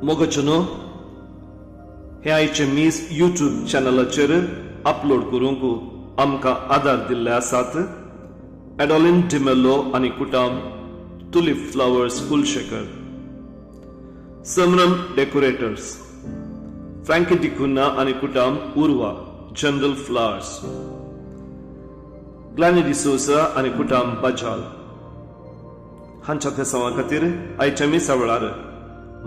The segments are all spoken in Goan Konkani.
मोगाचो न्हू हें आयचें मीस यूट्यूब चॅनलाचेर अपलोड करूंक आमकां आदार दिल्ले आसात एडोलिन डिमेलो आनी कुटाम tulip flowers Kulshekar, Sambhram decorators, Franky D'Cunha आनी कुटाम उर्वा जनरल फ्लावर्स, ग्लॅनी डिसोजा आनी कुटाम बजाल हांच्या तेसांवा खातीर आयच्या मिसा वेळार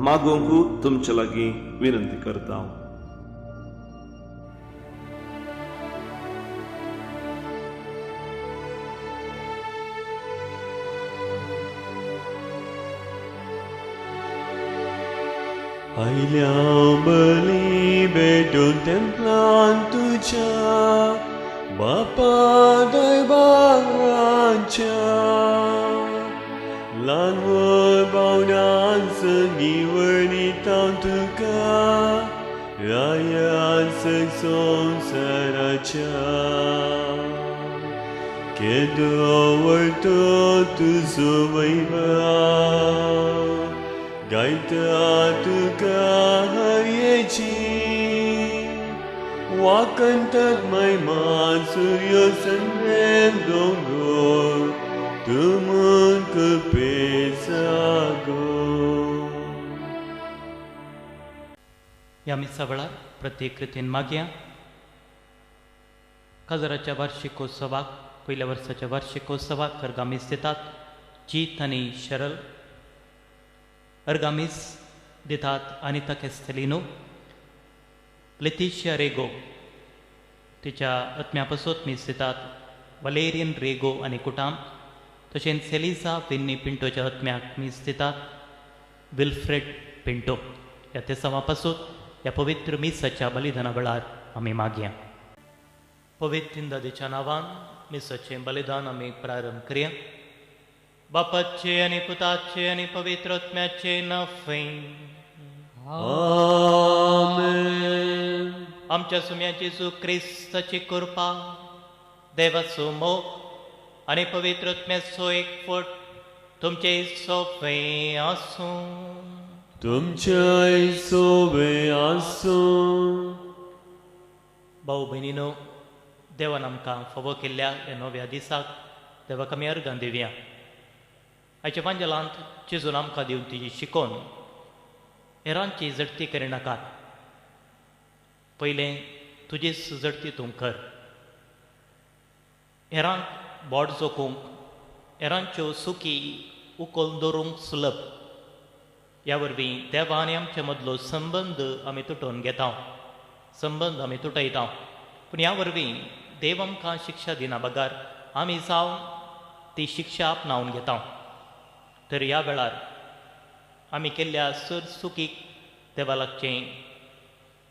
मागोवंक तुमचे लागीं विनंती करता. आयल्या बली भेटून तेंपलान तुज्या बापा दरबाराच्या ल्हान व्हड बावड्यां संगी वर्णिता तुका रायान संवसाराच्या केदो व्हडलो तुजो वैभव गायता तुका हरयेची वाकंतात महिमा सूर्य संद्रेम दोंगोर तुमून कृपेसागो. ह्या मिसा वेळार प्रत्येक कृतीन मागया काजराच्या वार्षिकोत्सवाक पयल्या वर्साच्या वार्षिकोत्सवाक अर्गामीस दितात जीत आनी शरल, अर्गामीस दितात अनिता केस्तेलिनो, लेतिशिया रेगो तिच्या आत्म्या पासत मीस दितात वलेरियन रेगो आनी कुटाम, तशेंच सेलिजा विन्नी पिंटोच्या आत्म्याक मीस दितात विल्फ्रेड पिंटो. ह्या तेसांवा पासत ह्या पवित्र मिसाच्या बलिदाना वेळार आमी मागया. पवित्र दादेच्या नांवान मिसाचें बलिदान आमी प्रारंभ करया. बापाचे आनी पुताचे आनी पवित्र आत्म्याचे नांवे आमेन. आमच्या सुम्या जेजू क्रिस्ताची कृपा, देवाचो मोग आनी पवित्र आत्म्याचो एकवट तुमचे सोबे आसूं. तुमच्याय सोबे आसूं. भाऊ भयणीनो, देवान आमकां फावो केल्ल्या ह्या नव्या दिसाक देवाक आमी अर्गां दिवया. आयच्या पांजलांत जेजून आमकां दिवन तिजी शिकोवन हेरांची झडती करिनाकात, पयलें तुजीच झडती तूं कर. हेरांक बोट जोखूंक, हेरांच्यो सुकी उखल दवरूंक सुलभ. ह्या वरवीं देवा आनी आमचे मदलो संबंद आमी तुटोवन घेता, संबंद आमी तुटयता. पूण ह्या वरवीं देव आमकां शिक्षा दिना बगर आमी जावन ती शिक्षा आपणावन घेता. तर ह्या वेळार आमी केल्ल्या सर चुकीक देवा लागचें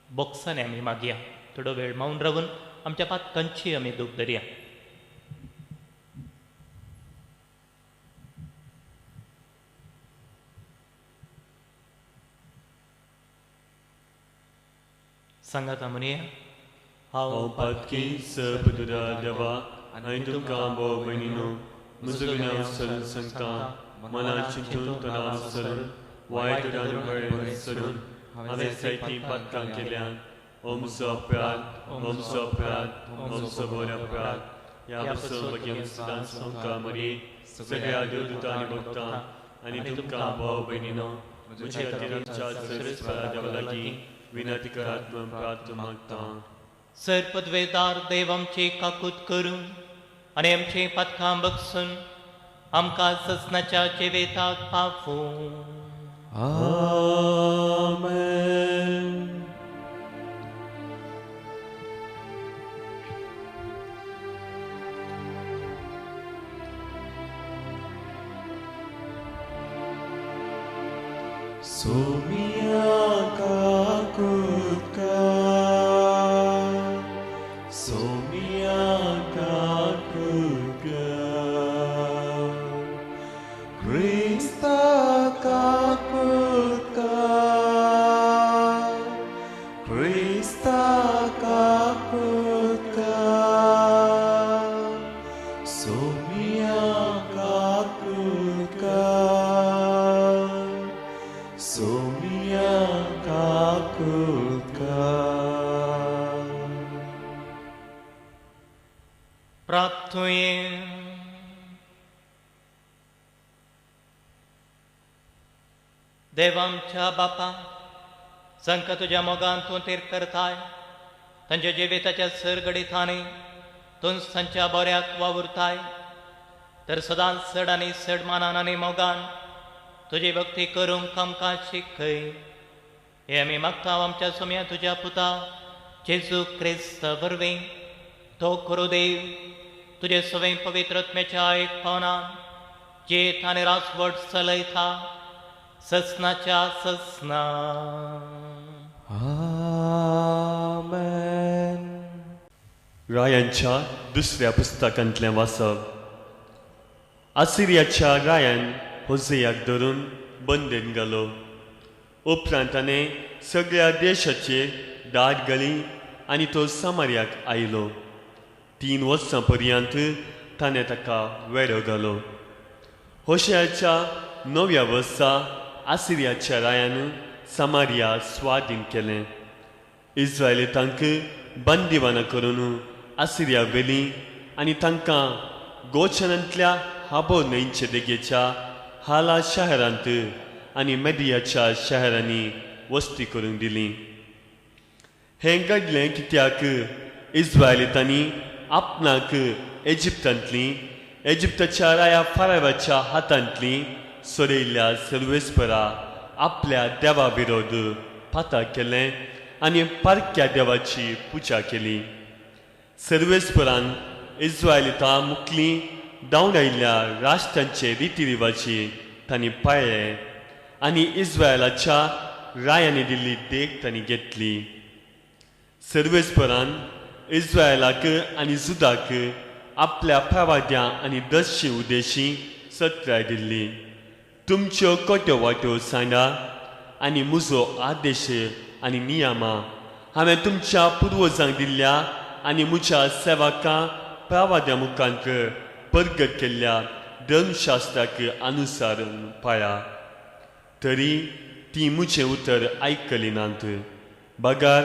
बोक्सांनी आमी मागया. थोडो वेळ मौन रावून आमच्या पातकांची आमी दूख धरया. सांगात म्हणया, हांव पातकी सर्वदुरा देवा आनी तुमकां भाव भयणीनो म्हजो गुन्यांव सरून सांगता, मनान चिंतून तोंडान सरून वायट आनी बरें सरून हांवें जायतीं पातकां केल्यात. ओ म्हजो अपराध, ओ म्हजो अपराध, ओ म्हजो व्हड अपराध. ह्या पासून भगीन सदांच आमकां मरी सगळ्या देवदूतां आनी भक्तां आनी तुमकां भाव भयणीनो म्हज्या खातीर आमच्या सर्वेस्परा देवा लागीं विनंती करात म्हूण प्रार्थना मागता. सर पदवेदार देव आमची काकूत करून आनी आमचीं पातकां बगसून आमकां ससनाच्या जिवेताक पावूं. आमेन. सोमिया काकूत कर, सोमिया काकूत कर, क्रिस्ता काकूत कर, क्रिस्ता काकूत कर, सोमिया काकूत कर, सोमिया उपकार. प्रार्थुये. देव आमच्या बापा, जांकां तुज्या मोगान तूं तीर करताय, तांच्या जिविताच्या सरगडितांनी तूंच तांच्या बऱ्याक वावुरताय, तर सदांच चड आनी चड मानान आनी मोगान तुजी भक्ती करूंक आमकां शिकय. हे आमी मागता आमच्या सोम्या तुज्या पुता जेजू क्रिस्त वरवीं. तो खरो देव तुजे सवय पवित्र आत्म्याच्या एक पावनान जेत आनी राजवट चलयता ससनाच्या ससना. आमेन. रायांच्या दुसऱ्या पुस्तकांतलें वाचप. आसिरियाच्या रायान होजेयाक धरून बंदेन घालो. उपरांत ताणें सगळ्या देशाचेर दाट घाली आनी तो सामार्याक आयलो. 3 वर्सां पर्यंत ताणें ताका वेडो घालो. होशेयाच्या 9व्या वर्सा आसिरियाच्या रायान सामारिया स्वाधीन केलें. इस्रायलितांक बंदिवानां करून आसिरिया व्हेलीं आनी तांकां गोचनांतल्या हाबो न्हंयचे देगेच्या हाला शहरांत आनी मेदियाच्या शहरांनी वस्ती करूंक दिली. हें घडलें कित्याक इस्रायलितांनी आपणाक एजिप्तांतली एजिप्ताच्या राया फारावाच्या हातांतली सोडयल्ल्या सर्वेस्परा आपल्या देवा विरोध पाता केलें आनी पारक्या देवाची पुजा केली. सर्वेस्परान इस्रायलितां मुखली धांवडायिल्ल्या राष्ट्रांचे रितीरिवाजी तांणी पाळ्ळे आनी इस्रायलाच्या रायांनी दिल्ली देख तांणी घेतली. सर्वेस्परान इस्रायलाक आनी जुदाक आपल्या प्रवाद्यां आनी दर्शी उदेशी सत्राय दिल्ली. तुमच्यो कोट्यो वाट्यो सांडा आनी म्हजो आदेश आनी नियमां हांवें तुमच्या पुर्वजांक दिल्ल्या आनी म्हज्या सेवकां प्रवाद्या मुखांत परगट केल्ल्या धर्मशास्त्राक अनुसार पाळा. तरी ती म्हजें उतर आयकली नात. बगर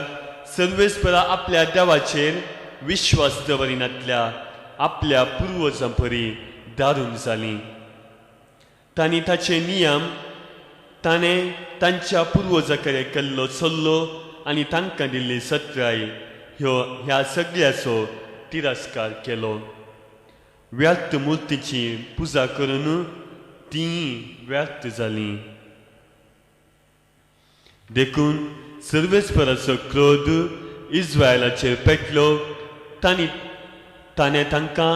सर्वेस्परा आपल्या देवाचेर विश्वास दवरिनातल्या आपल्या पुर्वजां परी दारून जाली. तांणी ताचे नियम ताणें तांच्या पुर्वजां कडेन केल्लो सल्लो आनी तांकां दिल्ली सत्राय ह्यो ह्या सगळ्याचो तिरस्कार केलो. व्यर्थ मुर्तीची पुजा करून ती व्यर्थ जाली. देखून सर्वेस्पराचो क्रोध इस्रायलाचेर पेटलो. ताणें तांकां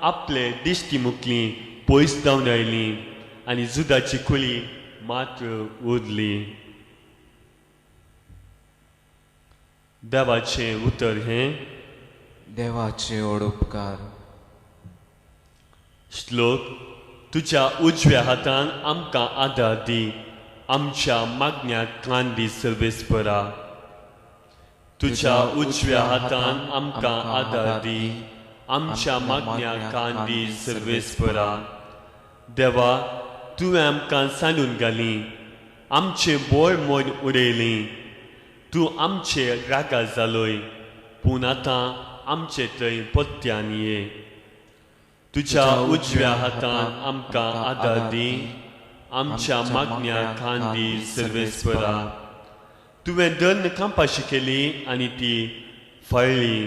आपले दिश्टी मुखली पयस धांवन आयली आनी जुदाची कुळी मात्र उरली. देवाचें उतर हें. देवाचे व्हड उपकार. श्लोक. तुज्या उजव्या हातान आमकां आदार दी, आमच्या मागण्याक कान दी सर्वेस्परा. तुज्या उजव्या हातान आमकां आदार दी, आमच्या मागण्याक कान दी सर्वेस्परा. देवा, तुवें आमकां सांडून घाली, आमचें बोळ मोड उडयली. तूं आमचे रागा जालोय, पूण आतां आमचे थंय परत्यान ये. तुज्या उजव्या हातान आमकां आदार दी, आमच्या मागण्याक कान दी सर्वेस्परा. तुवें दन कांपाशी केली आनी ती फळ्ळी.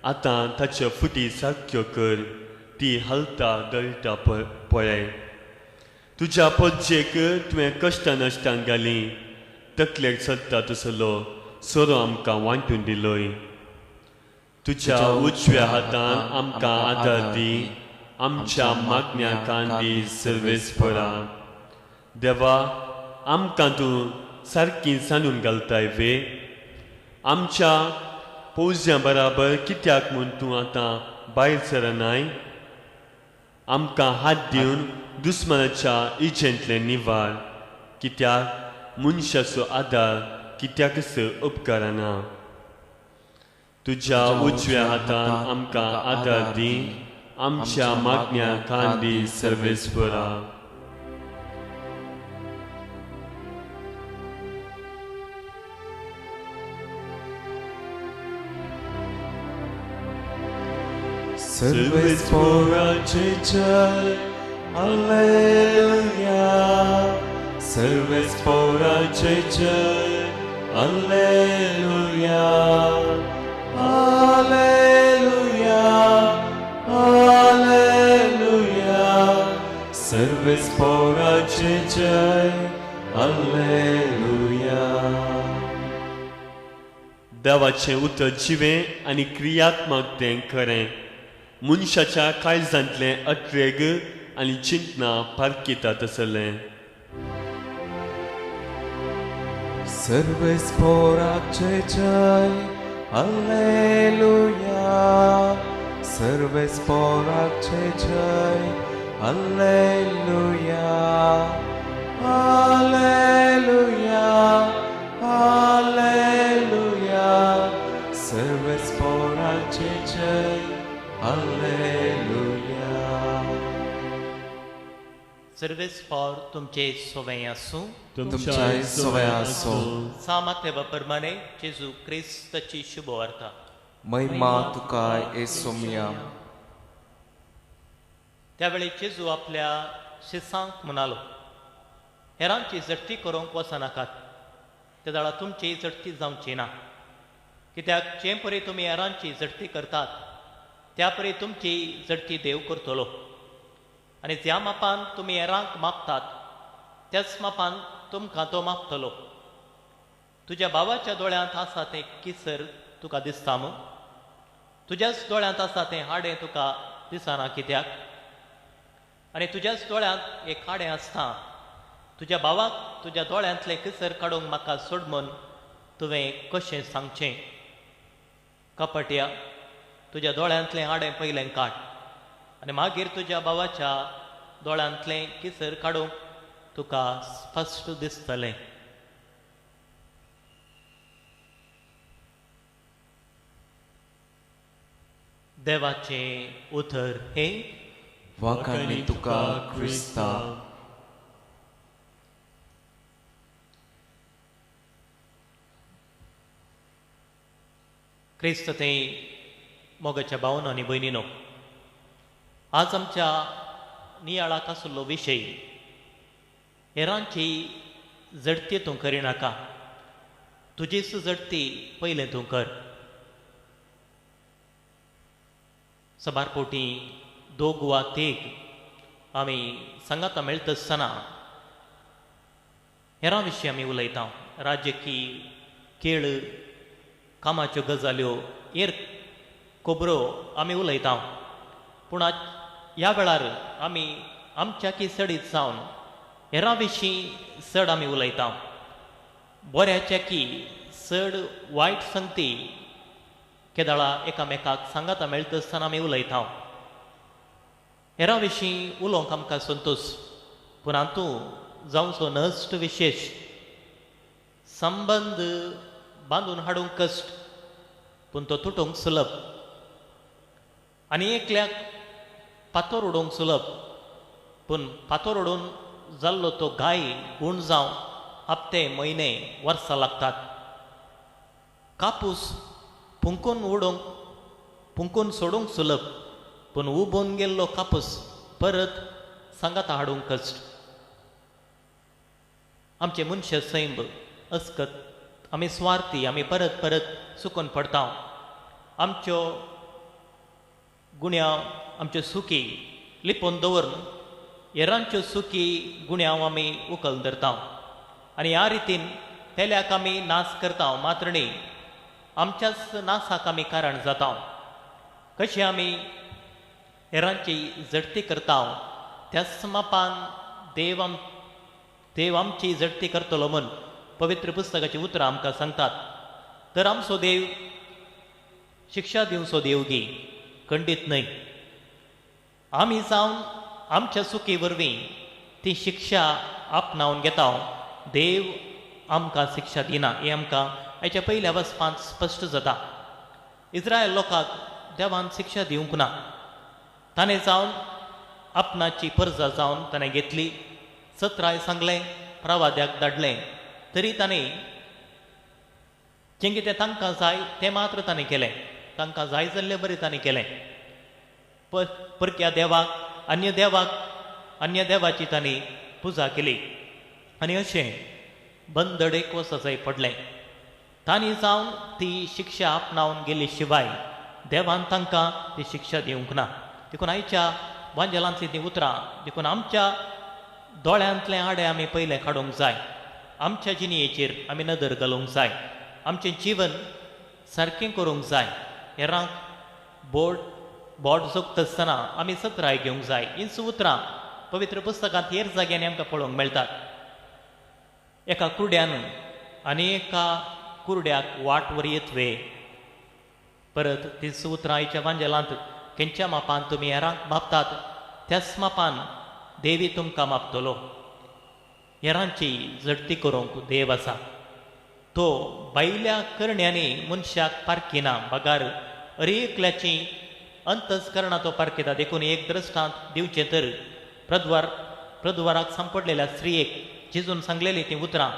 आतां ताच्यो फुटी सारक्यो कर, ती हालता दळटा पळय. तुज्या पोज्जेक तुवें कश्टां नश्टां घाली, तकलेक चलता तसलो सोरो आमकां वांटून दिलोय. तुज्या उजव्या हातान आमकां आदार दी, आमच्या मागण्याक कान दी सर्वेस्परा. देवा, आमकां तूं सारकी सांडून घालताय वे? आमच्या पोवज्यां बराबर कित्याक म्हूण तूं आतां भायर सरनाय? आमकां हात दिवन दुस्मानाच्या इजेंतलें निवार, कित्याक मनशाचो आदार कित्याकच उपकारना. तुज्या उजव्या हातान आमकां आदार दी, आमच्या मागण्याक कान दी सर्वेस्परा. सर्वेस पोराचे जय हालेलुया, सर्वेस पोराचे जय हालेलुया, हालेलुया, हालेलुया, सर्वेस पोराचे जय हालेलुया। देवाचें उतर जिवें आनी क्रियात्मक तें खरें, मनशाच्या काळजांतलें अट्रेग आनी चिंतना पारखिता तसलें। सर्वेस पोराचे जय हालेलुया, सर्वेस पोराचे जय हालेलुया, हालेलुया, हालेलुया, सर्वेस पोराचे जय हालेलुया। सर्वेस पोर तुमचे सोवे आसूं, तुमच्याय सोवे आसूं। सामात्य प्रमाणे जेजू क्रिस्ताची शुभवार्ता। महिमा तुका येसुमिया। त्यावेळी जेजू आपल्या शिसांक म्हणालो, हेरांची झडती करूंक वचनाकात, ते जाल्यार तुमची झडती जावची ना। कित्याक जे परी तुमी हेरांची झडती करतात त्या परी तुमची झडती देव करतलो। आनी ज्या मापान तुमी हेरांक मापतात त्याच मापान तुमकां तो मापतलो। तुज्या भावाच्या दोळ्यांत आसा तें किसर तुका दिसता मू? तुज्याच दोळ्यांत आसा तें हाडें तुका दिसना कित्याक? आनी तुज्याच दोळ्यांत एक हाडें आसता, तुज्या भावाक तुज्या दोळ्यांतलें किसर काडूंक म्हाका सोड म्हूण तुवें कशें सांगचें? कपट्या, तुज्या दोळ्यांतलें हाडें पयलें काड आनी मागीर तुज्या भावाच्या दोळ्यांतलें किसर काडूंक तुका स्पश्ट दिसतलें। देवाचें उतर हें। वाखाणी तुका क्रिस्ता। क्रिस्त ते मोगाच्या भावनो आनी भयणीनो, आज आमच्या नियाळाक आशिल्लो विशय हेरांची झडती तूं करिनाका, तुजीच झडती पयलें तूं कर। सबार पोटी दोग वा तेग आमी सांगाता मेळटा आसतना हेरां विशीं आमी उलयता, राजकीय खेळ, कामाच्यो गजाल्यो, हेर खबरो आमी उलयता। पूण आज ह्या वेळार आमी आमच्या की चडीत जावन हेरां विशीं चड आमी उलयता, बऱ्याच्या की चड वायट संगती केदळा एकामेकाक सांगाता मेळटा आसतना आमी उलयता। हेरां विशीं उलोवंक आमकां संतोश, पूण हातूंत जावचो नश्ट विशेश संबंद बांदून हाडूंक कश्ट, पूण तो तुटूंक सुलभ। आनी एकल्याक फातोर उडोवंक सुलभ, पूण फातोर उडोवन जाल्लो तो घाय गूण जावं हप्ते म्हयने वर्सां लागतात। कापूस फुंकून उडोवंक फुंकून सोडूंक सुलभ, पूण उबोवन गेल्लो कापूस परत सांगाता हाडूंक कश्ट। आमचे मनशे सैम अस्कत, आमी स्वार्थी, आमी परत परत चुकून पडटा। आमच्यो गुण्यांव, आमच्यो सुकी लिपोवन दवरून हेरांच्यो सुकी गुण्यांव आमी उखल धरता आनी ह्या रितीन पेल्याक आमी नाश करता, मात्र न्ही आमच्याच नासाक आमी कारण जाता। कशें आमी हेरांची झडती करता त्याच मापान देव आमची झडती करतलो म्हूण पवित्र पुस्तकाची उतरां आमकां सांगतात। तर आमचो देव शिक्षा दिवचो देव गी खंडीत न्हय, आमी जावन आमच्या चुकी वरवीं ती शिक्षा आपणावन घेता, देव आमकां शिक्षा दिना हें आमकां हाच्या पयल्या वचपांत स्पश्ट जाता। इस्रायल लोकांक देवान शिक्षा दिवंक ना, ताणें जावन आपणाची परजा जावन ताणें घेतली, सत्राय सांगलें, प्रवाद्याक धाडलें, तरी ताणें जें कितें तांकां जाय तें मात्र ताणें केलें, तांकां जाय जाल्ले बरें ताणें केलें। परक्या देवाक, अन्य देवाक, अन्य देवाची तांणी पुजा केली आनी अशें बंदडेक वचचें पडलें. तांणी जावन ती शिक्षा आपणावन गेली शिवाय देवान तांकां ती शिक्षा दिवंक ना. देखून आयच्या वांजेलांतलीं तीं उतरां, देखून आमच्या दोळ्यांतलें आडे आमी पयलें काडूंक जाय, आमच्या जिणेचेर आमी नदर घालूंक जाय, आमचें जिवन सारकें करूंक जाय. हेरांक बोट जोखता आसतना आमी सत्राय घेवंक जाय. हींच उतरां पवित्र पुस्तकांत हेर जाग्यांनी आमकां पळोवंक मेळटात. एका कुरड्यान आनी एका कुरड्याक वाट वरयत वे. परत तीच उतरां आयच्या वांजेलांत, खंयच्या मापान तुमी हेरांक मापतात त्याच मापान देवी तुमकां मापतलो. हेरांची झडती करूंक देव आसा. तो भायल्या करण्यांनी मनशाक पारखिना, बगार अरेकल्याची अंतस्करणां तो पारखिता. देखून एक दृश्टांत दिवचें तर प्रद्वाराक सांपडलेल्या स्त्रियेक जेजून सांगलेलीं तीं उतरां,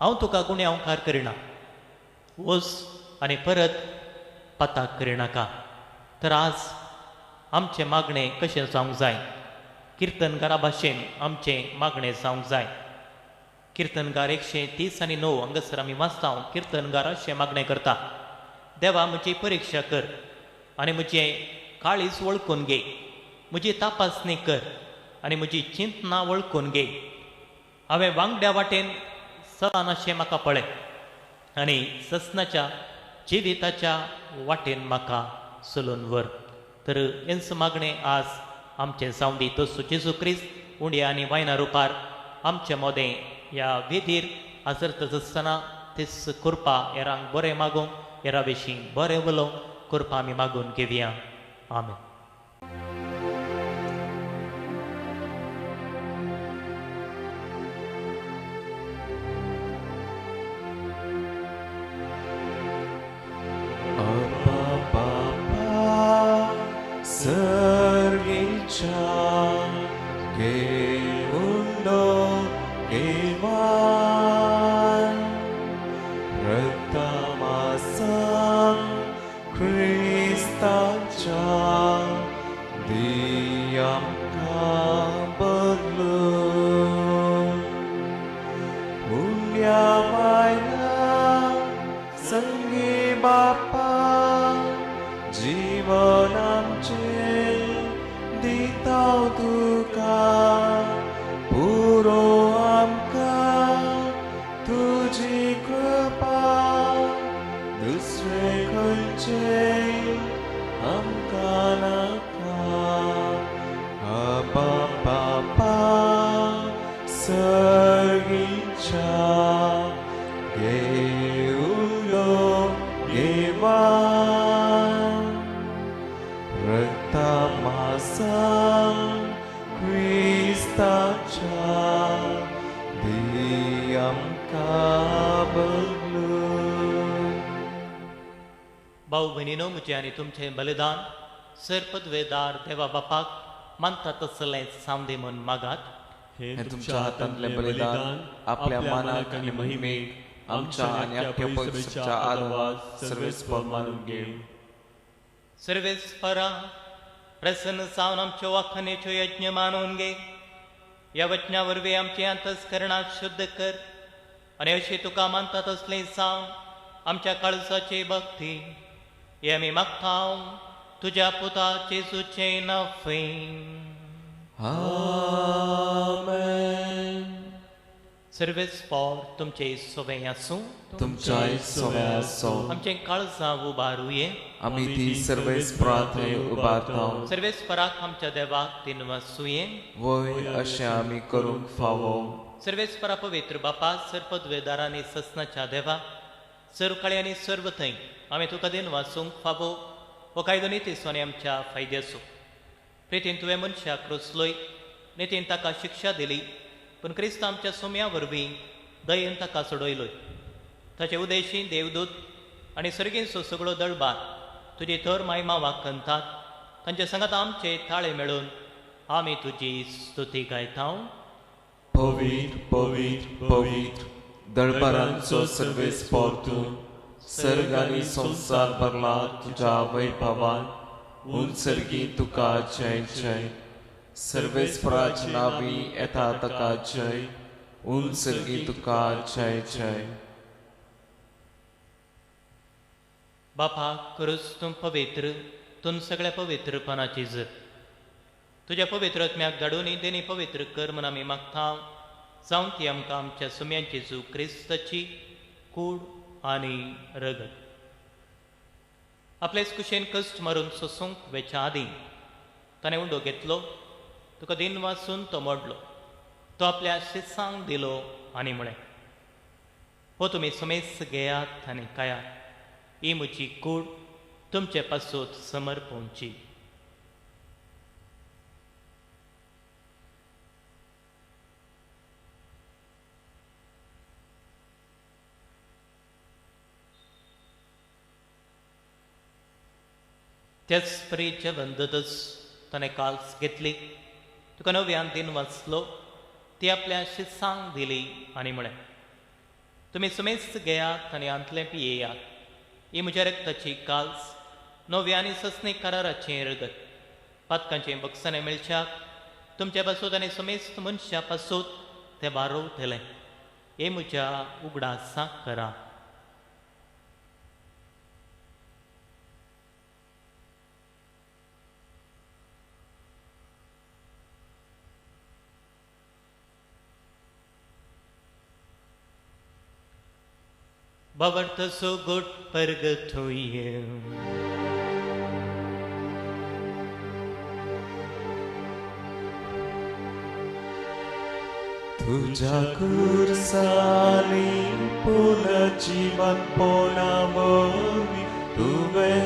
हांव तुका गुन्यांवकार करिना, वच आनी परत पाताक करिनाका. तर आज आमचें मागणें कशें जावंक जाय? किर्तनकारा भाशेन आमचें मागणें जावंक जाय. किर्तनकार 130 आनी 9 हांगासर आमी वाचता, किर्तनकार अशें मागणें करता, देवा म्हजी परिक्षा कर आनी म्हजें काळीज वळखून घे, म्हजी तपासणी कर आनी म्हजी चिंतना वळखून घे. हांवें वांगड्या वाटेन चलनाशें म्हाका पळय आनी ससनाच्या जिविताच्या वाटेन म्हाका चलून व्हर. तर हेंच मागणें आज आमचें जावं दी. तसो जेजू क्रिस्त उंड्या आनी वायना रुपार आमचे मोदें ह्या वेदीर हाजरतच आसतना तेच कृपा हेरांक बरें मागूंक, हेरा विशीं बरें उलोवंक कृपा आमी मागून घेवया. आमेन. भाऊ भयणीनो, म्हजें आनी तुमचें बलिदान सर पदवेदार देवा बापाक मानता तसलें सावंदी म्हूण मागात. हें तुमच्या हातांतलें बलिदान आपल्या मानाक आनी महिमेक आमच्या आनी आख्या पवित्रच्या आदवास सर्वेस्पर मानून घे. सर्वेस्परा प्रसन्न जावन आमच्यो वाखणेच्यो यज्ञ मानून घे. ह्या वचना वरवीं आमचें अंतस्करणां शुद्ध कर आनी अशें तुका मानता तसलें जावन आमच्या काळजाची भक्ती हे आमी मागता तुज्या पुता जेजूचें नांव. आमेन. सर्वेस्पर तुमचे सोबें आसूं, तुमच्याय सोबें आसूं. आमचें काळजां उबारुये, आमी ती सर्वेस्परा थंय उबारता. सर्वेस्पराक आमच्या देवाक दिनवासुये, वय अशें आमी करूंक फावो. सर्वेस्परा पवित्र बापा, सर्पद्वेदार आनी ससनाच्या देवा, सर्वकाळी आनी सर्व थंय आमी तुका दिनवासूंक फावो. हो कायदो नितीचो आनी आमच्या फायद्याचो. प्रितीन तुवें मनशाक रोसलोय, नितीन ताका शिक्षा दिली, पूण क्रिस्त आमच्या सोम्या वरवीं दयेन ताका सोडयलोय. ताचे उदेशी देवदूत आनी सर्गेचो सगळो दळबार तुजी थर मायमा वाखणतात. तांचे सांगात आमचे ताळे मेळून आमी तुजी स्तुती गायता. पवित्र पवित्र पवित्र दळबारांचो सर्वेस्पर तूं, सर्ग आनी संवसार भरला तुज्या वैभवान. उंचर्गी तुका जय जय। सर्वेस्पराच्या नांवी येता ताका जय, उंचर्गी तुका जय जय। बापा खरोच तूं पवित्र, तूं सगळ्या पवित्रपणाची जर तुज्या पवित्र आत्म्याक धाडून देणी पवित्र कर म्हूण आमी मागता, जावं ती आमकां आमच्या सुम्यांची जेजू क्रिस्ताची कूड आनी रगत। आपलेच कुशेन कश्ट मारून सोसूंक वेच्या आदीं ताणें उंडो घेतलो, तुका दिन वाचून तो मोडलो, तो आपल्या शिसांक दिलो आनी म्हळें, हो तुमी सुमेस घेयात आनी खायात, ही म्हजी कूड तुमचे पासत समर्पणची। त्याच परी जेवण दतच ताणें काल्स घेतली, तुका नव्यान दिन वाचलो, ती आपल्या शिसांक दिली आनी म्हळें, तुमी सुमेस्त घेयात आनी आंतलें पियेयात, ही म्हज्या रक्ताची काल्स नव्या आनी ससनी कराराचें रगत, पातकांचें बक्षाणें मेळच्याक तुमच्या पासत आनी सुमेस्त मनशां पासत तें वारोवतलें, हें म्हज्या उगडासाक करा। बाबर्थ सो गोट परगथोये तुझ्या खुर्सानी पुनर्जीवन पोनावरी तुवें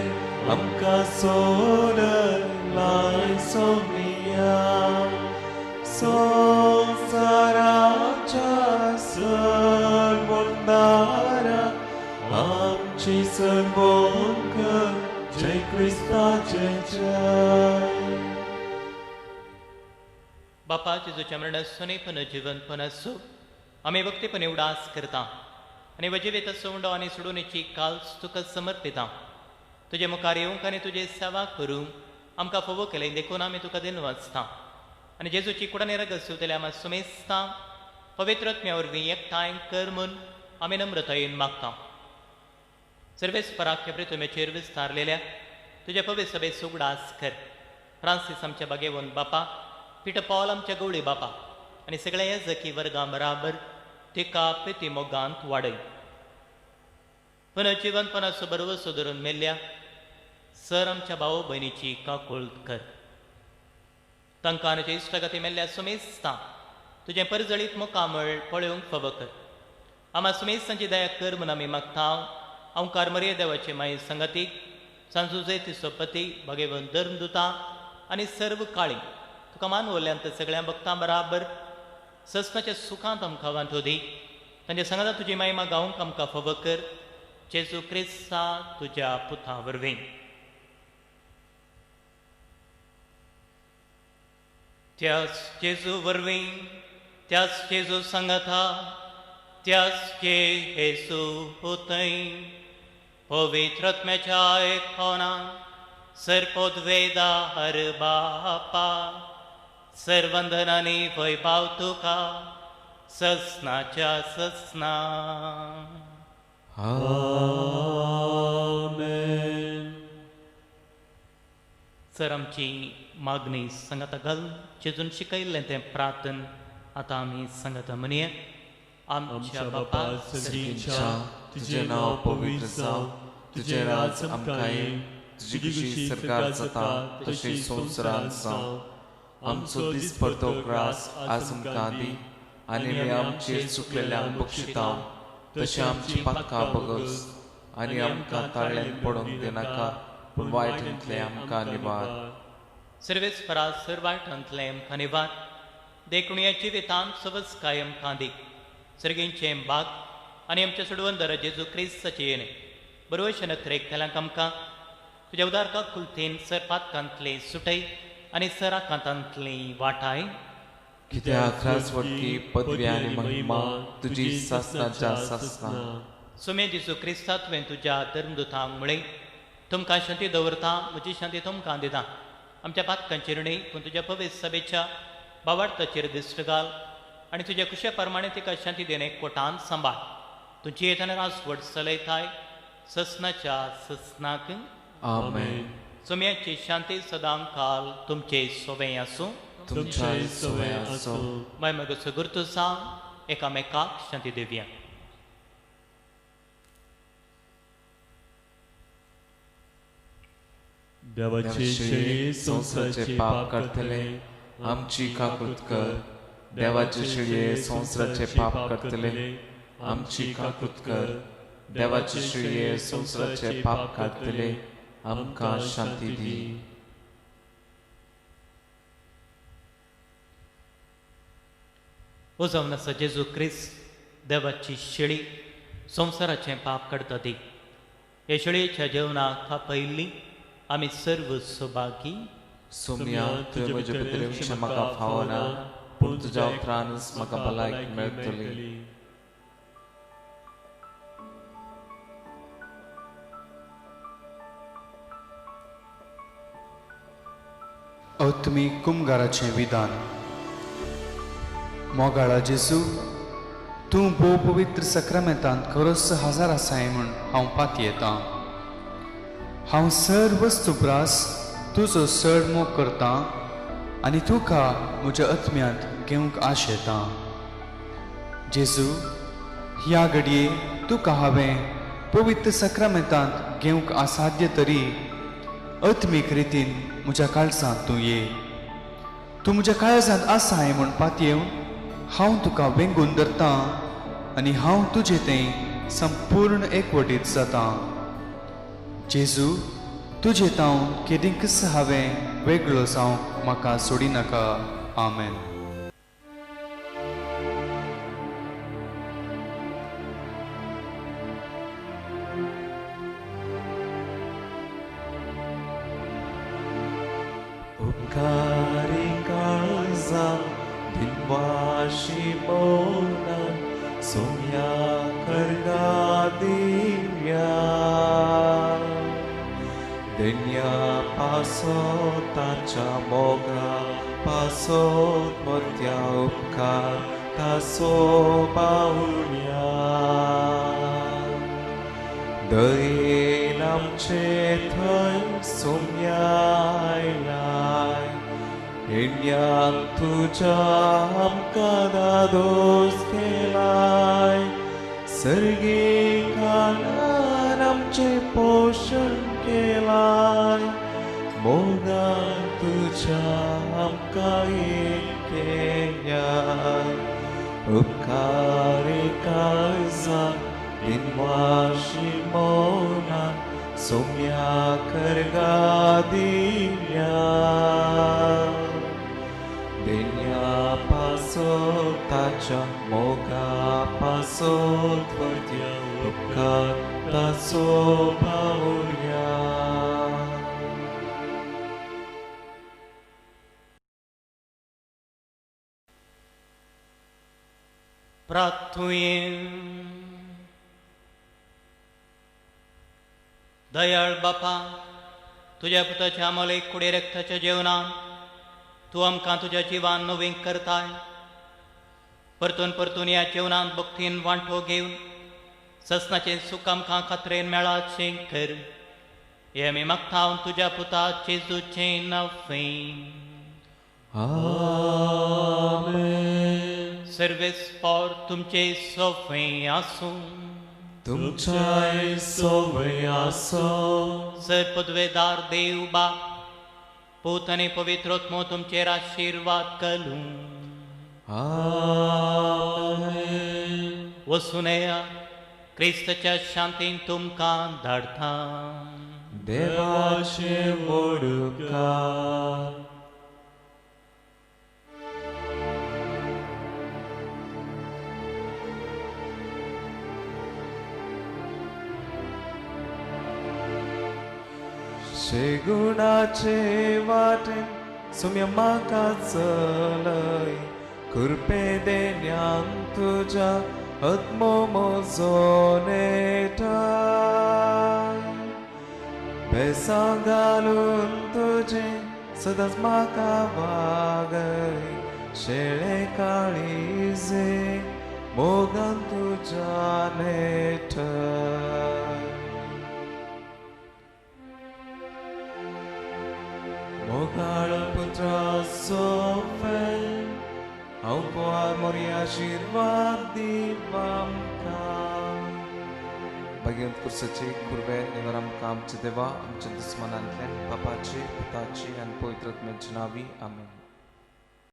आमकां सोडलाय सोमिया, संवसाराच्या सर्वोंदारा आमची सर्वोंक जय क्रिस्ता जय जय। बापा जेजूच्या मरणासून पुनर्जीवनपण आसूं आमी भक्तीपणे उडास करता आनी वजिवेत उंडो आनी सोडूनेची काल्स तुका समर्पिता, तुजे मुखार येवंक आनी तुजे सेवा करूंक आमकां फावो केलें देखून आमी तुका दिन वाचता आनी जेजूची कुडाने रगत शिवतले आमी सुमेस्ता पवित्र आत्म्या वरवीं एकठांय कर म्हूण आमी नम्रतायेन मागता। सर्वेस्पराख्या प्रितुमेचेर विस्तारलेल्या तुज्या पवित्र सभेचो उगडास कर, फ्रांसीस आमच्या बागेवन बापा, पिटर पॉल आमच्या गवळी बापा आनी सगळ्या याजकी वर्गां बराबर तिका प्रिती मोगांत वाडय। पुनर्जीवनपणाचो बरवसो धरून मेल्ल्या सर आमच्या भाव भयणीची काकुळट कर, तांकां आनी इश्टागती मेल्ल्या सुमेस्ता तुजें परजळीत मुखामळ पळोवंक फावो कर। आमा सुमेस्तांची दया कर म्हूण आमी मागता। ओंकार मरिये देवाचे माये संगतीक सांजुजे तिसो पती भगेवन धर्मदुता आनी सर्व काळी तुका मानवल्यांत सगळ्या भक्तां बराबर सस्नाच्या सुखांत आमकां वांटो दी, तांच्या सांगाता तुजी मायमा गावंक आमकां फावो कर, जेजू क्रिस्ता तुज्या पुता वरवीं। त्याच जेजू वरवीं, त्याच जेजू सांगाता, त्याच जेजू होतय पवित्र आत्म्याच्या एकपणान सर्पोद्वेदा हर बापा सर्वंदनानी वैभाव तुका ससनाच्या ससना। आमेन। सर आमची मागणी सांगाता घाल जेजून शिकयल्लें तें प्रार्थन आतां आमी सांगाता म्हणया। आमच्या बापा सर्गींच्या तुजें नांव पवित्र जावं, तुजें राज आमकां येवं, तुजी खुशी सरकार जाता तशी संवसारांत जावं। आमचो दिसपडतो ग्रास आज आमकां दी आनी आमी आमचेर चुकलेल्यांक बक्षिता तशें आमची पातकां बगस आनी आमकां ताळ्यान पडोवंक दिनाका, पूण वायटांतलें आमकां निवार। सर्वेस्परा सर वायटांतलें आमकां निवार, देखून ह्या जिवितांत सवस्काय आमकां दी, सर्गींचें बाग आनी आमच्या सोडवंदर जेजू क्रिस्ताचें येणें बरोवशें नखरेक केल्यांक आमकां तुज्या उदारका कुलथेन सर पातकांतलें सुटय आनी सर आकांतांतली वाटाय। कित्याक राजवटकी पदवी आनी महिमा तुजी सासनाच्या सासना। सुमे जेजू क्रिस्ता तुवें तुज्या धर्मदुतांक म्हळें, तुमकां शांती दवरता, म्हजी शांती तुमकां दिता. आमच्या पातकांचेर न्ही पूण तुज्या पवित्र सभेच्या बावार्थाचेर दिश्ट घाल आनी तुज्या कुशे प्रमाणे तिका शांती देणे कोटान सांबाळ. तुजी येतना रासवट चलयताय ससनाच्या ससनाक. आमेन. सोम्याची शांती सदां काल तुमचे सोवे आसूं. तुमच्याय सोवे आसूं. माय मगो गुर्तू सांग एकामेकाक शांती दिवया. देवाचे शेळये संवसाराचे पाप काडटले आमची काकूत कर. देवाचे शेळये संवसाराचे पाप काडटले आमची काकूत कर. देवाचे शेळये संवसाराचे पाप काडटले आमकां शांती दी. ओ जावन आसा जेजू क्रिस्त देवाची शेळी संवसाराचें पाप काडटा ती. ह्या शेळयेच्या जेवणाक थापयल्ली आमी सर्व सौभागी. सोम्या, तुवें म्हजे भितर येवचें म्हाका फावना, पूण तुज्या उतरानच म्हाका भलायकी मेळटली. आत्मीक कुमगाराचें विधान. मोगाळा जेजू, तूं भोव पवित्र सक्रामेंतांत खरोच हजार आसाय म्हूण हांव पातयेतां. हांव सर वस्तू प्रास तुजो चड मोग करतां आनी तुका म्हज्या आत्म्यांत घेवंक आशेतां. जेजू, ह्या घडये तुका हांवें पवित्र सक्रामेंतांत घेवंक असाध्य तरी आत्मीक रितीन म्हज्या काळजांत तूं ये. तूं म्हज्या काळजांत आसाय म्हूण पातयेवन हांव तुका वेंगून धरतां आनी हांव तुजे तें संपूर्ण एकवटीत जातां. जेजू, तुजे तावन केदींकच हांवें वेगळो जावंक म्हाका सोडिनाका. आमेन. उपकारी काळजा दिनवाशी मौना सोम्या करगा दिव्या. देण्या पासो ताच्या मोगा पासो मोत्या उपकार तासो बावुल्या. दयेन आमचे थंय सोम्या आयलाय, हेण्यांक तुज्या आमकां दादोस केलाय. सर्गी कानान आमचें पोशण केलाय, मोगान तुज्या आमकां एक केल्याय. उपकारी काळजा दिनवाशी मौना सोम्या करगा दिव्या. देण्या पासो ताच्या मोगा पासो त्वरत्या उपकार तासो पावुया. प्रार्थुये. दयाळ बापा, तुज्या पुताच्या आमले कुडे रक्ताच्या जेवणान तूं आमकां तुज्या जिवान नवीन करताय. परतून परतून ह्या जेवणान भक्तीन वांटो घेवन ससनाचें सूख आमकां खात्रेन मेळाचें कर. हें आमी मागता तुज्या पुता जेजूचें नांव. आमेन. सर्वेस्पोर तुमचे सोफे आसूं. तुमच्याय सोवे आसूं. सर पदवेदार देव बाप, पूत आनी पवित्र आत्मो तुमचेर आशिर्वाद घालूं. आमेन. वचून येया, क्रिस्ताच्या शांतीन तुमकां धाडटा. देवाचे व्हड उपकार. शेगुणाचे वाटेन सुम्या म्हाका चलय, कृपे देण्यान तुज्या आत्मो म्हजो नेटाय. बेसां घालून तुजें सदांच म्हाका वागय शेळे काळीजे मोगान तुज्या नेठ मोगाळ पुत्रा सोफे हांव पोर मोरी आशिर्वाद दी आमकां. भाग्यवंत कुर्साची कुर्वे निवार आमकां आमच्या देवा आमच्या दुस्मनांतल्यान बापाची पुताची आनी पवित्र आत्म्याची नांवी आमेन.